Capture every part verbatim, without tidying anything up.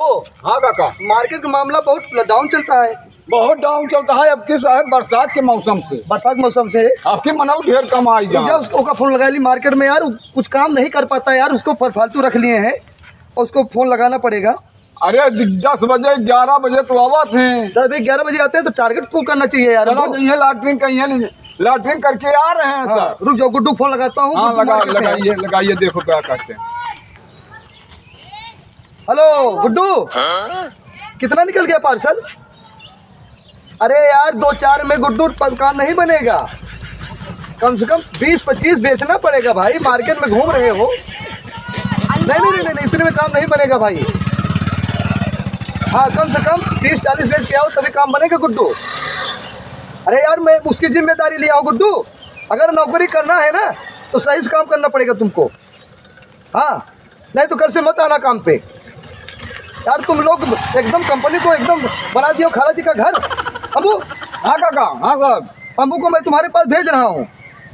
ओ, हाँ काका। मार्केट का मामला बहुत डाउन चलता है। बहुत डाउन चलता है अब की साहब, बरसात के मौसम से। बरसात के मौसम से? आपके मनऊ ढेर कम आई जा। रुक जा, उसको, ओका फोन लगाइ ली मार्केट में यार, कुछ काम नहीं कर पाता यार, उसको फा-, फालतू रख लिए हैं, उसको फोन लगाना पड़ेगा। अरे दस बजे, ग्यारह बजे तो आवत हैं। दस बजे, ग्यारह बजे आते हैं तो टारगेट पूरा करना चाहिए यार चलो हमको। जाइए, लैट्रिन कहीं है नहीं, लैट्रिन करके आ रहे हैं हाँ, सर। रुक जाओ, गुड्डू फोन लगाता हूँ, हाँ, गुड्डू लगा, मार्केट में है। लगाइए, लगाइए, देखो क्या करते हैं। हेलो गुड्डू, कितना निकल गया पार्सल? अरे यार, दो चार में गुड्डू प-, काम नहीं बनेगा, कम से कम बीस पच्चीस बेचना पड़ेगा भाई, मार्केट में घूम रहे हो। नहीं, नहीं, नहीं, नहीं, इतने में काम नहीं बनेगा भाई। हाँ, कम से कम तीस चालीस बेच के आओ, तभी काम बनेगा गुड्डू। अरे यार, मैं उसकी जिम्मेदारी लिया हूँ गुड्डू, अगर नौकरी करना है ना, तो सही से काम करना पड़ेगा तुमको। हाँ, नहीं तो कल से मत आना काम पे। यार, तुम लोग एकदम कंपनी को एकदम बना दियो खाला जी का घर। अम्बू। हाँ काका, हाँ साहब। अम्बू को मैं तुम्हारे पास भेज रहा हूँ,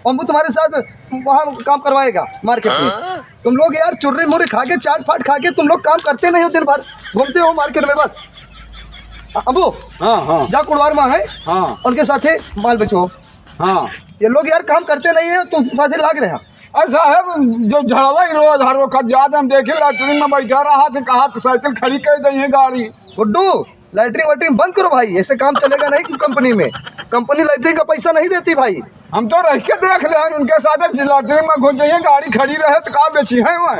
अम्बू तुम्हारे साथ वहाँ काम करवाएगा मार्केट में। तुम लोग यार चुर्री मुर्री खा के, चाट फाट खा के तुम लोग काम करते नहीं हो, दिन भर घूमते हो मार्केट में बस। अम्बू, हाँ, हाँ। जा कुड़वार माँ है, हाँ। उनके साथे माल बेचो। हाँ। ये लोग यार काम करते नहीं है, तो साथे लाग रहे हैं। अरे साहब, जो झड़वा ही रोज हर वक्त जात हम देखे लैट्रिन में बैठा रहा थे, कहा तो साइकिल खड़ी कर दी है गाड़ी। गुड्डू, लैट्रिन वैट्रिन बंद करो भाई, ऐसे काम चलेगा नहीं कंपनी में। कंपनी लैट्रिन का पैसा नहीं देती भाई। हम तो रह के देख ले हैं उनके साथ, लैट्रिन में घुस जाइए, गाड़ी खड़ी रहे तो का बेची है वहाँ?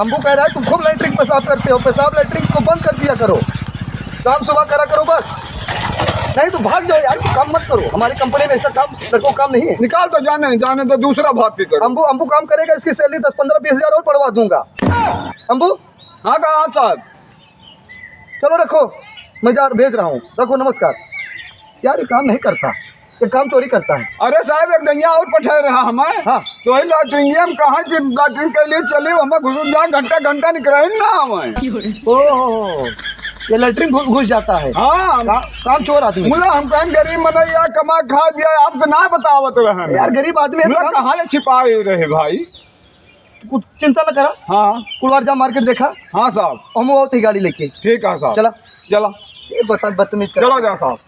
अम्बू कह रहा है तुम खूब लैट्रिन पेशाब करते हो, पेशाब लैट्रिन को बंद कर दिया करो, शाम सुबह करा करो बस, नहीं तो भाग जाओ यार, काम मत करो। हमारी कंपनी में ऐसा काम, लड़कों का काम नहीं है। निकाल दो, जाने, जाने दो, दूसरा भर्ती करो। अम्बू, अम्बू काम करेगा, इसकी सैलरी दस पन्द्रह बीस हजार और बढ़वा दूंगा। अम्बू। हाँ, कहा साहब। चलो रखो, मैं जा, भेज रहा हूँ, रखो, नमस्कार। यार, ये काम नहीं करता, ये काम चोरी करता है। अरे साहब, एक दैया और पठाए रहा हमें। हाँ। तो वही लैट्रिन में कहा कि लैट्रिन के लिए चली, हमें घुस जा, घंटा घंटा निकराइन ना हमें। ओहो, ये लैट्रिन घुस, घुस जाता है। हाँ। का-, काम चोर आदमी। मुला हम कहें गरीब मनई यार, कमा खा दिया, आप तो ना बतावत रहे। यार, गरीब आदमी है, मुला काम कहाँ ले छिपाए रहे भाई? कुछ चिंता न करा। हाँ। कुड़वार जा मार्केट देखा। हाँ साहब। हम आवत ही गाड़ी लेके। ठीक है साहब। चला। चला। ये बता, बदतमीज कर। चला जा साहब।